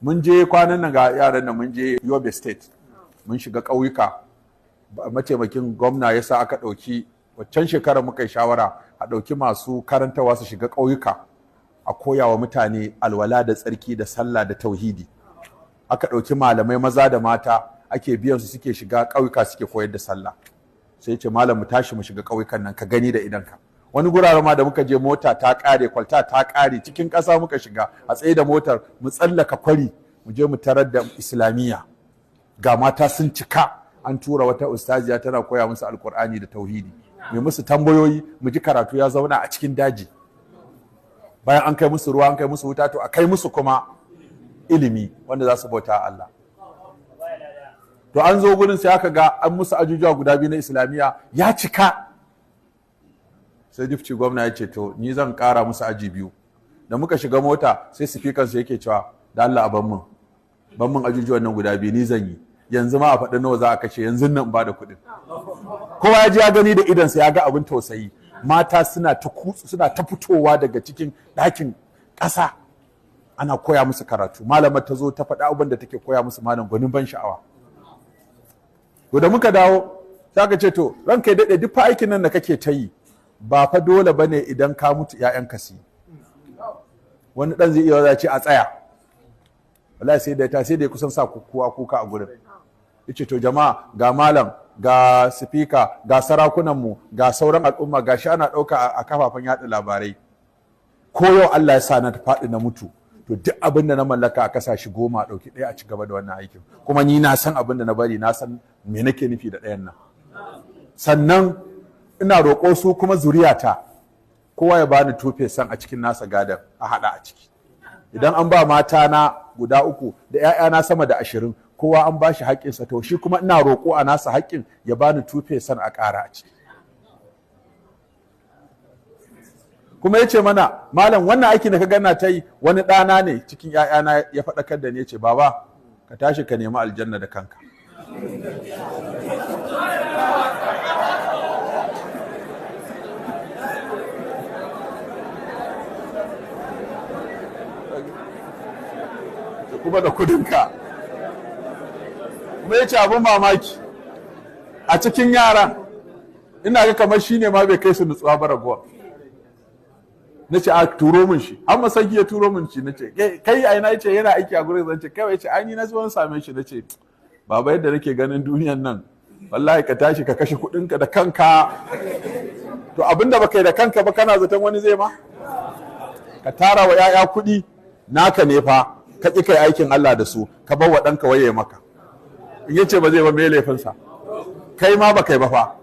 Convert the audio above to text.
Mun je kwanan nan, ga yaran nan, mun je Yobe State, mun shiga ƙauyuka. Mataimakin gwamna ya sa aka ɗauki, waccan shekarar muka yi shawara a ɗauki masu karantawa su shiga ƙauyuka a koya wa mutane alwala da tsarki da sallah da tauhidi. Aka ɗauki malamai maza da mata, ake biyan su, suke shiga ƙauyuka suke koyar da sallah. Sai ce, "Malam, mu tashi mu shiga ƙauyukan nan ka gani da idanka." Wani gurare ma da muka je, mota ta ƙare, kwalta ta ƙare, cikin ƙasa muka shiga, a tsaye da motar, mu tsallaka kwari, mu je mu tarar da islamiyya, ga mata sun cika, an tura wata ustaziya tana koya musu Alkur'ani da tauhidi. Mai musu tambayoyi, mu ji karatu ya zauna a cikin daji. Bayan an kai musu ruwa, an kai musu wuta, to a kai musu kuma ilimi wanda za su bauta Allah. To an zo gurin, sai aka ga an musu ajujuwa guda biyu na islamiyya, ya cika. Sai deputy gwamna ya ce, "To, ni zan kara musu aji biyu." Da muka shiga mota, sai sifikan su yake cewa, "Da Allah a ban mun ajujuwan nan guda biyu, ni zan yi yanzu ma, a faɗi nawa za a kashe, yanzu nan ba da kuɗin." Kowa ya ji ya gani da idonsa, ya ga abin tausayi, mata suna ta kutsu, suna ta fitowa daga cikin ɗakin ƙasa, ana koya musu karatu. Malamar ta zo ta faɗi abin da take koya musu, malam, gwanin ban sha'awa. To da muka dawo, sai aka ce, "To, ranka ya daɗe, duk fa aikin nan da kake ta yi, ba fa dole bane idan ka mutu 'ya'yanka su yi." Wani ɗan zai iya ce a tsaya. Wallahi sai da ta sai da ya kusan sa kuwa kuka a gurin. Yace, "To jama'a, ga malam, ga sifika, ga sarakunanmu, ga sauran al'umma, ga shi ana ɗauka a kafafen yaɗa labarai. Ko yau Allah ya sa na faɗi na mutu, to duk abin da na mallaka a kasashe 10, a ɗauki ɗaya a ci gaba da wannan aikin. Kuma ni na san abin da na bari, na san me nake nufi da ɗayan nan. Sannan ina roƙo su kuma zuriyata, kowa ya bani 2% a cikin nasa gadon, a haɗa a ciki. Idan an ba mata na guda uku da 'ya'yana sama da 20, kowa an ba shi haƙƙinsa, to shi kuma ina roƙo a nasa haƙƙin ya bani 2% a ƙara a ciki." Kuma ya ce mana, "Malam, wannan aikin da ka gana ta yi, wani ɗana ne cikin 'ya'yana ya faɗakar da ni, ya ce, 'Baba, ka tashi ka nemi aljanna da kanka.'" Kuma da kudinka. Kuma ya ce abin mamaki, a cikin yaran ina ga kamar shi ne ma bai kai su nutsuwa ba raguwa. Na ce a turo min shi, an masauki ya turo min shi. Na ce, "Kai, a ina?" Ce yana aiki a gurin. Zan ce, "Kai?" Ya ce, "Ai ni na zo same shi." Na ce, "Baba, yadda nake ganin duniyan nan, wallahi ka tashi ka kashe kuɗinka da kanka. To abinda baka yi da kanka ba, kana zaton wani zai ma? Ka tara wa 'ya'ya kuɗi, naka ne fa, ka ƙi kai aikin Allah da su, ka bar wa ɗanka waye maka. In ya ce ba zai ba, me laifinsa? Kai ma ba kai ba fa."